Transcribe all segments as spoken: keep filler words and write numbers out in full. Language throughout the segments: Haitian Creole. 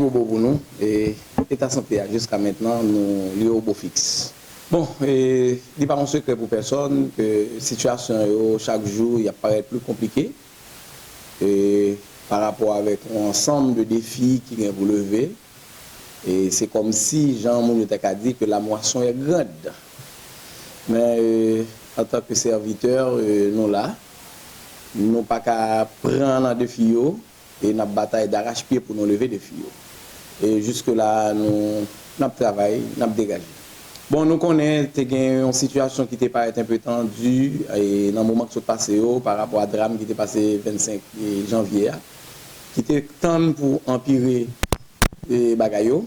Bobo pou nou. E, eta sante a jiska mentnan, nou li o bo fiks. Bon, e, li pa yon sekrè pou pèsòn ke sitiyasyon yo chak jou y ap parèt pli konplike, e, pa rapò avèk yon ansanm de defi ki gen pou leve. E se kòmsi, jan moun yo ta ka di, que la moisson est grande. Men, e, antanke sèvitè, e, nou la. Nou pa ka pran nan defi yo, e n ap batay darachpye pou nou leve defi yo. E jiske la, nou, n ap travay, n ap degaje. Bon, nou konnen te gen yon sitiyasyon ki te parèt enpe tandi, e nan moman ki sot pase yo, pa rapò a dram ki te pase vennsenk janvye a, ki te tann pou anpire, e, bagay yo.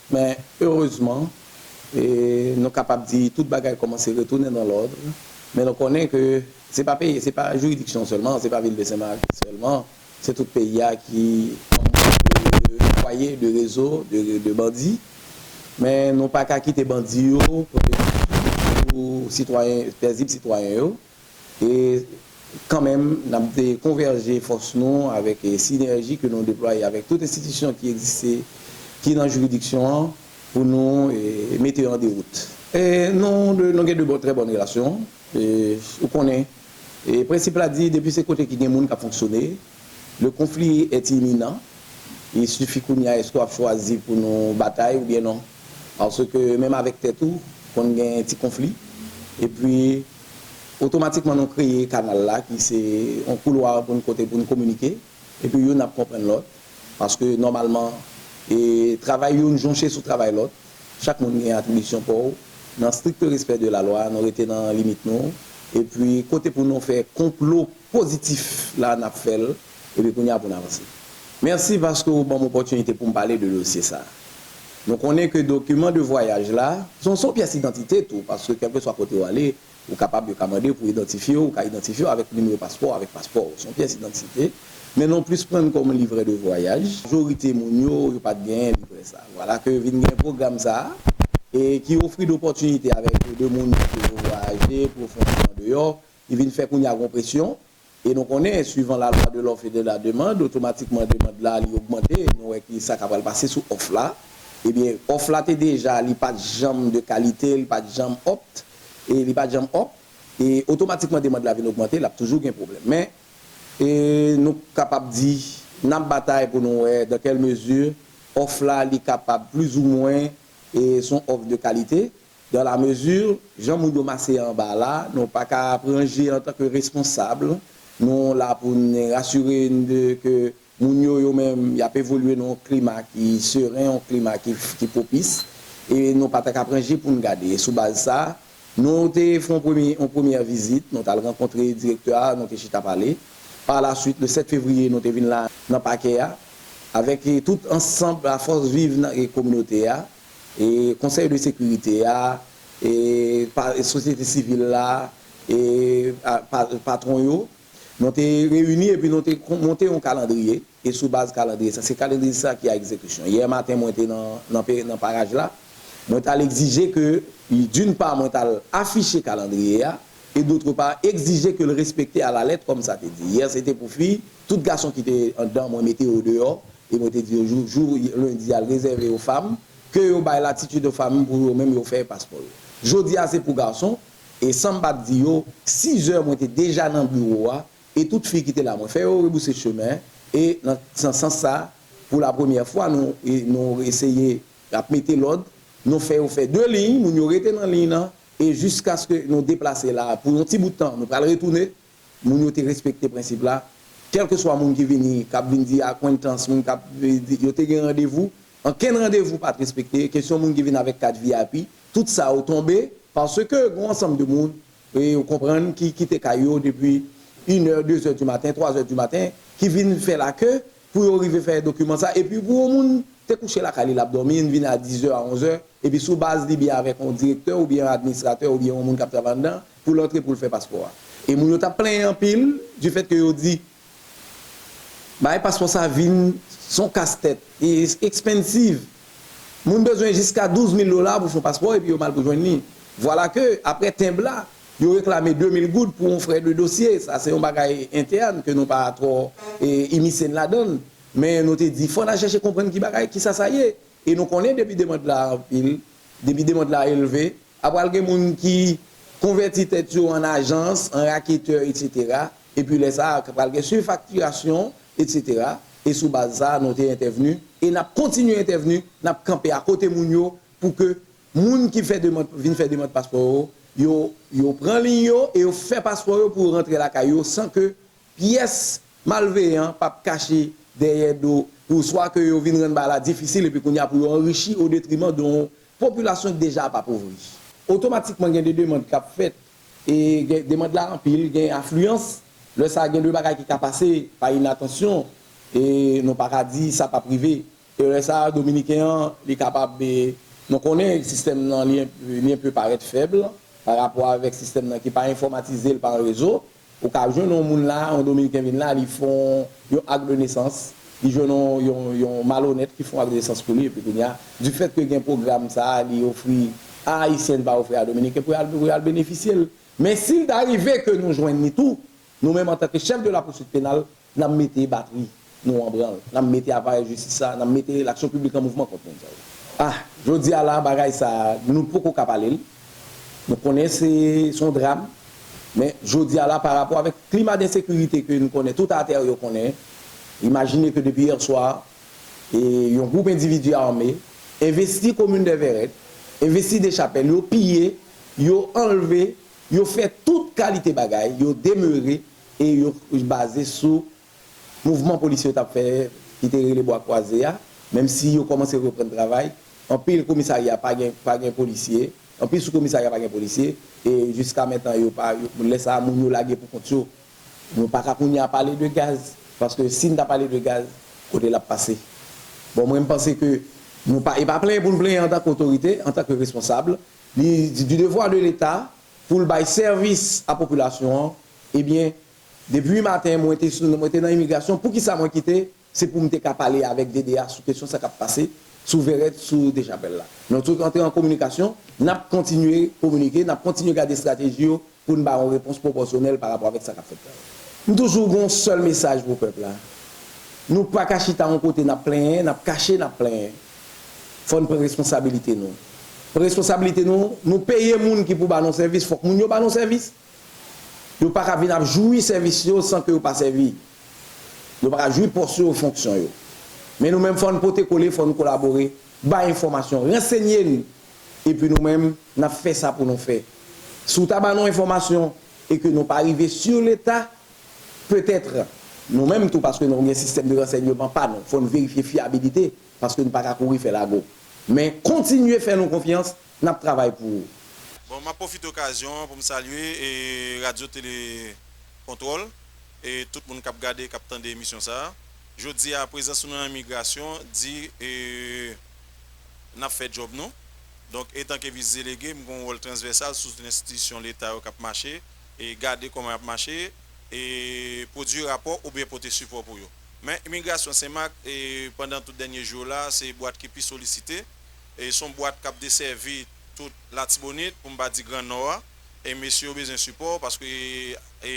Men, erezman, e, nou kapab di tout bagay kòmanse retounen nan lòd. Men nou konnen ke se pa peyi, se pa jiridiksyon sèlman, se pa vil de Senmak sèlman, se tout peyi a ki anba de fwaye, de rezo, de, de bandi. Men nou pa ka kite bandi yo pran desizyon sou sitwayen, pezib sitwayen yo. E kanmenm, n ap de konvèje fòs nou avèk, e, sinèji ke nou deplwaye avèk tout enstitisyon ki egziste, ki nan jiridiksyon an, pou nou, e, mete yo an dewout. E nou, de, nou gen de bon, trè bòn relasyon. E, ou konnen, e, prensip la di, depi se kote ki gen moun k ap fonksyone, le conflit est imminent. Il suffit kounye a, èske w ap chwazi pou nou batay oubyen non. Paske menm avèk tèt ou, konn gen ti konfli. Epi, otomatikman, nou kreye kanal la, ki se yon koulwa pou n kote pou n kominike. Epi, youn ap konprann lòt. Paske, nòmalman, e, travay youn jonche sou travay lòt. Chak moun gen atribisyon pa w. Nan strict respect de la loi, nou rete nan limit nou. Epi, kote pou nou fè konplo pozitif la, n ap fè l. Epi, kounye a pou n avanse. Mèsi paske w ban m opòtinite pou m pale de dosye sa a. Nou konnen ke dokiman de vwayaj la, se yon, se yon pyès idantite tou, paske kèlkeswa kote w ale, ou kapab, yo ka mande w pou idantifye w, ou ka idantifye w avèk nimewo paspò, avèk paspò w. Se yon pyès idantite. Men nou plis pran l kòm livrè de vwayaj. Majorite moun yo, yo pa t gen livrè sa. Vwala ke vin gen pwogram sa a, e ki ofri dopòtinite avèk de moun pou yo vwayaje, pou yo fè yon ti andeyò, ki vin fè kounye a gon presyon. E nou konnen, suivant la loi de l'offre et de la demande, otomatikman demann la, li ogmante. Nou wè ki sa k ap pral pase sou òf la. Ebyen, òf la te deja, li pa t janm de kalite, li pa t janm up, e li pa t janm up. E otomatikman demann la vin ogmante, l ap toujou gen pwoblèm. Men, e nou kapab di, n ap batay pou nou wè dans quelle mesure òf la, li kapab plizoumwen, e se yon òf de kalite. Dans la mesure, jan moun yo mase anba la, nou pa ka pran je antanke responsab. Nou la pou n asire n de ke moun yo, yo menm, y ap evolye nan yon klima ki seren, yon klima ki, ki pwopis. E nou pa ta ka pran je pou n gade. E sou baz sa, nou te fè yon premye, yon premyè vizit, nou t al rankontre direktè a, nou te chita pale. Pa la swit, le sèt fevriye, nou te vin la nan pakè a, avèk, e, tout ansanm lafòs viv nan, e, kominote a, e, konsèy de sekirite a, e, pa, e, sosyete sivil la, e, a, pa, patwon yo. Nou te reyini epi nou te kon-, monte yon kalandriye, e sou baz kalandriye sa, se kalandriye sa ki a egzekisyon. Yè maten, mwen te nan, nan pe-, nan paraj la. Mwen t al egzije ke, d'une part, mwen t al afiche kalandriye a, e d'autre part, egzije ke l respekte à la lettre, kòm sa te di. Yè, se te pou fi, tout gason ki te anndan, mwen mete yo deyò, e mwen te di yo, jou, jou lendi a, l rezève yo fanm, ke yo bay latitid yo fanm pou yo menm yo fè paspò yo. Jodi a, se pou gason, e san m pa t di yo, sizè mwen te deja nan biwo a, e tout fi ki te la, mwen fè yo rebouse chemen, e nan, nan sans sa, pou la premyè fwa, nou, e, nou eseye ap mete lòd, nou fè yo fè de liy, moun yo rete nan liy nan, e jiskaske nou deplase la, pou yon ti bout tan, nou pral retounen, moun yo te respekte prensip la, kèlkeswa moun ki vini, k ap vin di akwentans, moun k ap, e, di, yo te gen randevou, ankenn randevou pa t respekte, kesyon moun ki vin avèk kat V I P, tout sa yo tonbe, paske gen yon ansanm de moun, e, ou konprann, ki kite kay yo depi inè, dezè di maten, twazè di maten, ki vin fè lake pou yo rive fè dokiman sa. Epi pou yon moun te kouche lakay li, l ap dòmi, l vin a dizè, a onzè, epi sou baz li byen avèk yon direktè oubyen yon administratè oubyen yon moun k ap travay anndan, pou l antre pou l fè paspò a. E moun yo t ap plenyen anpil, du fait que yo di, bagay paspò sa vin, se yon kastèt, e expensive. Moun bezwen jiska douz mil dola pou fè yon paspò epi yo mal pou jwenn li. Vwala ke, aprè tenb la, yo reklame de mil goud pou yon frè de dosye. Sa se yon bagay entèn ke nou pa twò, e, imisye n ladan l. Men nou te di, fò n al chèche konprann ki bagay, kisa sa ye. E nou konnen depi demann la anpil, depi demann la elve, apral gen moun ki konvèti tèt yo an ajans, an raketè, etsetera. Epi lè sa a, pral gen sifaktirasyon, etsetera. E sou baz sa a, nou te entèvni. E n ap kontinye entèvni, n ap kanpe akote moun yo pou ke moun ki fè demann, vin fè demann paspò yo, yo, yo pran liy yo e yo fè paspò yo pou yo rantre lakay yo san ke pyès malveyan p ap kache dèyè do pou swa ke yo vin rann bagay la difisil epi kounye a pou yo anrichi o detriman de yon popilasyon ki deja ap apovri. Otomatikman gen de demann k ap fèt e gen, demann la anpil, gen afliyans. Lè sa a, gen de bagay ki ka pase pa inatansyon e nou pa ka di sa p ap rive. E lè sa a, Dominiken an, li kapab, e, nou konnen sistèm nan, li, li enpe parèt fèb pa rapò avèk sistèm nan ki pa enfòmatize, li pa an rezo. Ou ka jwenn yon moun la, yon Dominiken vin la, li fè yon, yon ak de nesans, li jwenn yon, yon, yon malonèt ki fè yon ak de nesans pou li, epi kounye a, difèt ke gen pwogram sa a, li ofri a Ayisyen, li pa ofri a Dominiken pou y al, pou y al benefisye l. Men si l ta rive ke nou jwenn li tou, nou menm antanke chèf de la poursuite pénale, n ap mete batri nou an branl, n ap mete aparèy jistis la, n ap mete laksyon piblik an mouvman kont moun sa yo. Ah, jodi a la, bagay sa, nou poko ka pale l. Nou konnen se, se yon dram, men jodi a la, pa rapò avèk klima densekirite ke nou konnen, tout atè yo konnen, imajine ke depi yè swa, e yon gwoup endividi ame envesti komin Dèvèrèt, envesti Dechapèl, yo piye, yo anlve, yo fè tout kalite bagay, yo demere e yo baze sou mouvman polisye yo t ap fè ki te rele Bwa Kwaze a, menm si yo kòmanse reprann travay, anpil komisarya pa gen, pa gen polisye, anpil sou komisarya pa gen polisye, e jiska mentnan yo pa, yo, lè sa a moun yo lage pou kont yo. Nou pa ka kounye a pale de gaz, paske si n ta pale de gaz, kote l ap pase? Bon, mwen, m panse ke nou pa, e pa plenyen pou n plenyen antanke otorite, antanke responsab, li du devoir de l'État pou l bay sèvis a popilasyon an, ebyen, depi maten, mwen te sou, mwen te nan imigrasyon, poukisa mwen kite? Se pou m te ka pale avèk D D A sou kesyon sa k ap pase sou Vèrèt, sou Dechapèl la. Nou tout antre an kominikasyon, n ap kontinye kominike, n ap kontinye gade estrateji yo pou n ba yon repons pwopòsyonèl pa rapò avèk sa k ap fèt la. M toujou gen yon sèl mesaj pou pèp la. Nou pa ka chita yon kote n ap plenyen, n ap kache, n ap plenyen. Fò n pran responsabilite nou. Pran responsabilite nou, nou peye moun ki pou ba nou sèvis, fòk moun yo ba nou sèvis. Yo pa ka vin ap jwi sèvis yo san ke yo pa sèvi. Yo pa ka jwi pòs yo, fonksyon yo. Men nou menm, fò n pote kole, fò n kolabore, bay enfòmasyon, ransenye n, epi nou menm, n ap fè sa pou nou fè. Si w ta ba nou enfòmasyon e ke nou pa rive sur le tas, petèt, nou menm tou, paske nou gen sistèm de ransèyman pa nou, fò n verifye fyabilite, paske nou pa ka kouri fè lago. Men kontinye fè nou konfyans, n ap travay pou ou. Bon, m ap pwofite okazyon an pou m salye e Radyo Tele Kontwòl e tout moun k ap gade, k ap tande emisyon sa a. Jodi a, prezans nou nan imigrasyon di e n ap fè djòb nou. Donk, etanke vis delege, m gen yon wòl transvèsal sou tout enstitisyon Leta yo k ap mache e gade kòman y ap mache e pwodui rapò oubyen pote sipò pou yo. Men imigrasyon Senmak, e pandan tout dènye jou yo la, se bwat ki pi solisite. E se yon bwat k ap desèvi tout Latibonit, pou m pa di Gran Nò a. E mesye yo bezwen sipò paske e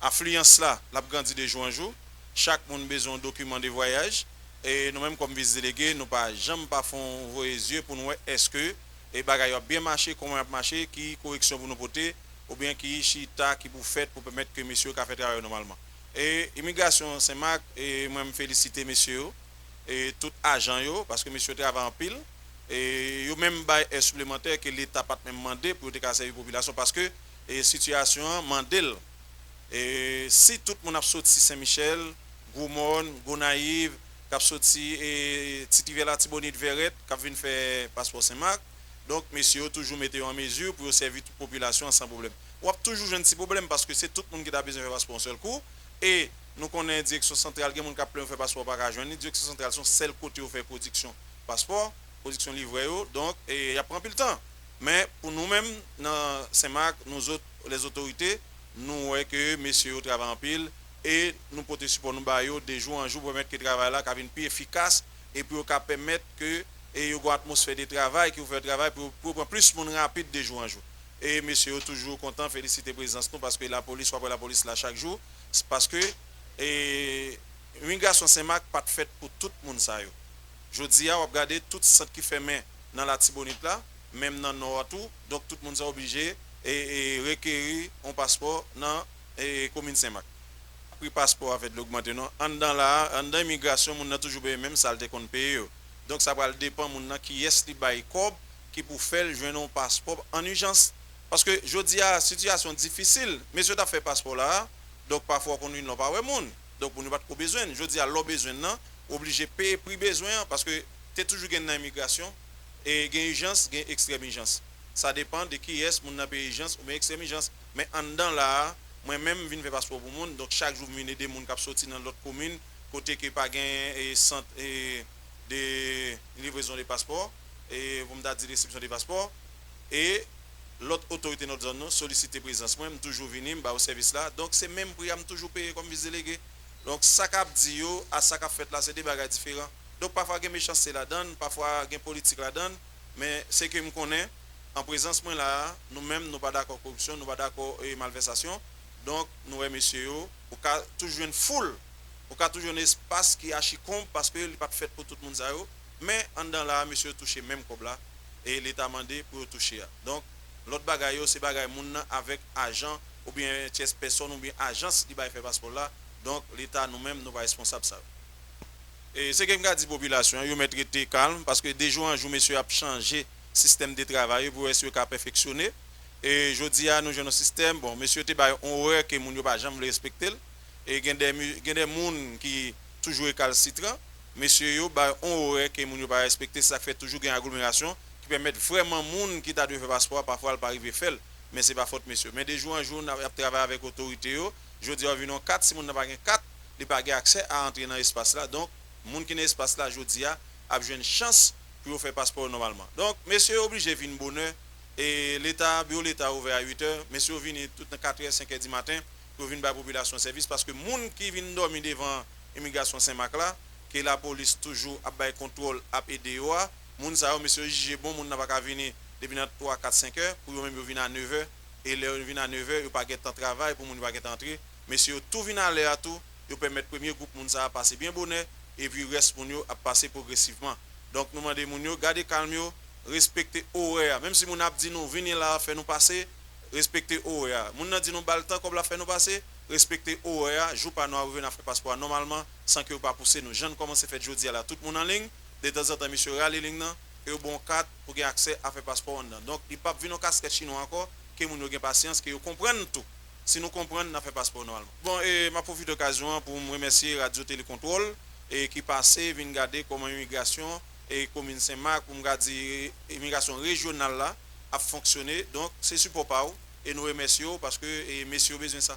afliyans la, l ap grandi de jou an jou. Chak moun bezwen yon dokiman de vwayaj. E nou menm kòm vis delege, nou pa janm pa fè yon voye zye pou n wè èske e bagay yo ap byen mache, kòman y ap mache, ki koreksyon pou nou pote, oubyen ki chita ki pou fèt pou pèmèt ke mesye yo ka fè travay yo nòmalman. E imigrasyon Senmak, e mwen m felisite mesye yo, e tout ajan yo, paske mesye yo travay anpil. E yo menm bay è siplemantè ke Leta pa t menm mande pou yo te ka sèvi popilasyon, paske e sitiyasyon an mande l. E si tout moun ap soti Sen Michèl, Gwo Mòn, Gonayiv, k ap soti e Ti Rivyè Latibonit, Vèrèt, k ap vin fè paspò Senmak, donk mesye yo toujou mete yo an mezi pou yo sèvi tout popilasyon an san pwoblèm. W ap toujou jwenn ti pwoblèm paske se tout moun ki ta bezwen fè paspò yon sèl kou. E nou konnen direksyon santral, gen moun k ap plenn yo fè paspò yo pa ka jwenn li. Direksyon santral se yon sèl kote yo fè pwodiksyon paspò, pwodiksyon livrè yo. Donk, e, y ap pran anpil tan. Men, pou nou menm, nan Senmak, nou zòt, lèzotorite, nou wè ke mesye yo travay anpil e nou pote sipò nou ba yo de jou an jou pou pèmèt ke travay la ka vin pi efikas e pou yo ka pèmèt ke e yo gen yon atmosfè de travay ki pou fè travay pou, pou yo pran plis moun rapid de jou an jou. E mesye yo toujou kontan felisite prezans nou paske lapolis, w ap wè lapolis la chak jou, s- paske e Imigrasyon Senmak pa t fèt pou tout moun sa yo. Jodi a, w ap gade tout sant ki fèmen nan Latibonit la, menm nan Nò a tou, donk tout moun sa oblije e, e rekeri yon paspò nan e, komin Senmak. Pri paspò a fèt ogmante non. Anndan la a, anndan imigrasyon, moun nan toujou peye menm sa l te konn peye yo. Donk sa pral depann moun nan kiyès li bay kòb ki pou fè l jwenn yon paspò an ijans. Paske jodi a, sitiyasyon difisil. Mesye t ap fè paspò la a, donk pafwa w konn vin la w pa wè moun. Donk moun yo pa t ko bezwen l. Jodi a, lè w bezwen l nan, w oblije peye pri bezwen an, paske te toujou gen nan imigrasyon, e gen ijans, gen ekstrèm ijans. Sa depann de kiyès moun nan peye ijans oubyen ekstrèm ijans. Men anndan la a, mwen menm m vin fè paspò pou moun, donk chak jou m vin ede moun k ap soti nan lòt komin, kote ke pa gen e, sant e, de livrezon de paspò, e pou m ta di resepsyon de paspò, e lòt otorite nan zòn nan solisite prezans mwen, m toujou vini, m ba yo sèvis la. Donk se menm pri a m toujou peye kòm vis delege. Donk sa k ap di yo a sa k ap fèt la, se de bagay diferan. Donk pafwa gen mechanste ladann, pafwa gen politik ladann, men se ke m konnen, an prezans mwen la a, nou menm, nou pa dakò koripsyon, nou pa dakò e, malvèsasyon. Donk nou wè mesye yo, ou ka toujou jwenn foul, ou ka toujou jwenn espas ki achikonb paske li pa t fèt pou tout moun sa yo. Men anndan la a, mesye yo touche menm kòb la e Leta mande pou yo touche a. Donk lòt bagay yo, se bagay moun nan avèk ajan oubyen tyès pèsòn oubyen ajans li bay fè paspò la. Donk Leta, nou menm, nou pa responsab sa yo. E se ke m ka di popilasyon an, yo mèt rete kalm, paske de jou an jou, mesye ap chanje sistèm de travay yo pou wè si yo ka pèfeksyone. E jodi a, nou jwenn yon sistèm, bon, mesye yo te bay yon orè ke moun yo pa janm vle respekte l. E gen de, gen de moun ki toujou rekalsitran. Mesye yo bay yon orè ke moun yo pa respekte, se sa k fè toujou gen aglomerasyon ki pèmèt vrèman moun ki ta dwe fè paspò a, pafwa l pa rive fè l. Men se pa fòt mesye yo. Men de jou an jou, n ap, ap travay avèk otorite yo. Jodi a, w vin yon kat, si moun nan pa gen kat, li pa gen aksè a antre nan espas la. Donk, moun ki nan espas la jodi a ap jwenn chans pou yo fè paspò yo nòmalman. Donk, mesye yo oblije vin bonè. E Leta, biwo Leta ouvè a uit è. Mesye yo vini tout nan kat è, senk è di maten pou yo vin bay popilasyon sèvis, paske moun ki vin dòmi devan imigrasyon Senmak la, ke lapolis toujou ap bay kontwòl, ap ede yo a, moun sa yo, mesye yo jije bon, moun nan pa ka vini depi nan twa, kat, senk è, pou yo menm yo vin a nèv è, e lè yo vin a nèv è, yo pa gentan travay, pou moun yo pa gentan antre, mesye yo tou vin a lè a tou, yo pèmèt premye gwoup moun sa a pase byen bonè, epi rès moun yo ap pase pwogresivman. Donk, nou mande moun yo gade kalm yo, respekte orè a. Menm si moun ap di nou vini la, fè nou pase, respekte orè a. Moun nan di nou ba l tan, kòb la fè nou pase, respekte orè a. Jou pa nou a rive, n ap fè paspò a nòmalman, san ke yo pa pouse nou. Jan n kòmanse fèt jodi a la, tout moun an liy, detanzantan, mesye yo rale liy nan, e yo ba w yon kat pou gen aksè a fè paspò w anndan. Donk, li p ap vin yon kaskèt chinwa ankò, ke moun yo gen pasyans, ke yo konprann tou. Si nou konprann, n ap fè paspò nòmalman. Bon, e m ap pwofite okazyon an pou m remèsye Radyo Tele Kontwòl, e ki pase vin gade kòman imigrasyon e komin Senmak, pou m ka di imigrasyon rejyonal la, ap fonksyone. Donk, se sipò pa w, e nou remèsye w, paske e mesye yo bezwen sa.